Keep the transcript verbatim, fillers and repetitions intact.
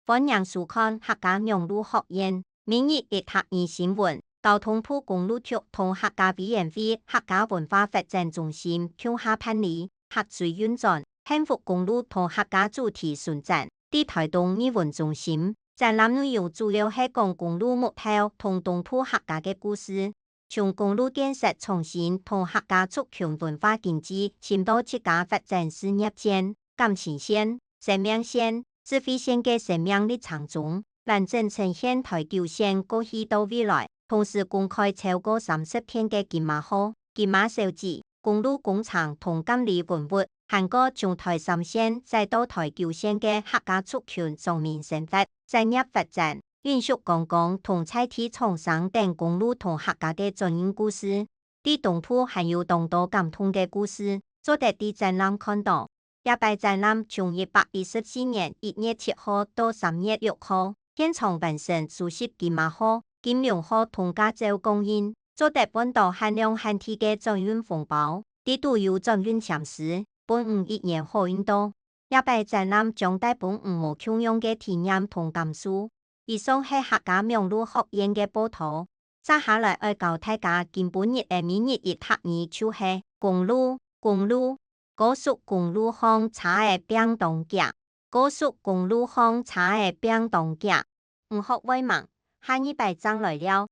歡迎收看客家網路學院每日一客語新聞。交通部公路局同客家委員會客家文化發展中心共下辦理客追運轉、幸福公路同客家主題巡展，在臺東藝文中心。展覽內容主要係講公路木頭同東部客家个故事， 從公路建設創新同客家族群文化經濟，尋到自家發展事業線、感情線、生命線、智慧線个生命歷程中，完整呈現臺九線過去到未來，同時公開超過三十片个金馬號、金馬小子、公路工程同監理文物，還過從臺三線再到臺九線个客家族群上面生活、產業發展、 飲食觀光同在地創生等公路同客家个轉運故事。在東部還有當多感動个故事，做得在展覽看到。這擺展覽從一百一十四年一月七號到三月六號，現場完成收集金馬號、金龍號同駕照光陰，做得看到限量限制个轉運風貌。在都有轉運簽詩，分你一年好運到。 這擺展覽將帶分你無共樣个體驗同感受。以上係客家網路學院个報導。接下來愛教大家今晡日个每日一客語就係公路，公路，高速公路項車仔拚當遽，高速公路項車仔拚當遽。你學會吂？下二擺正來尞。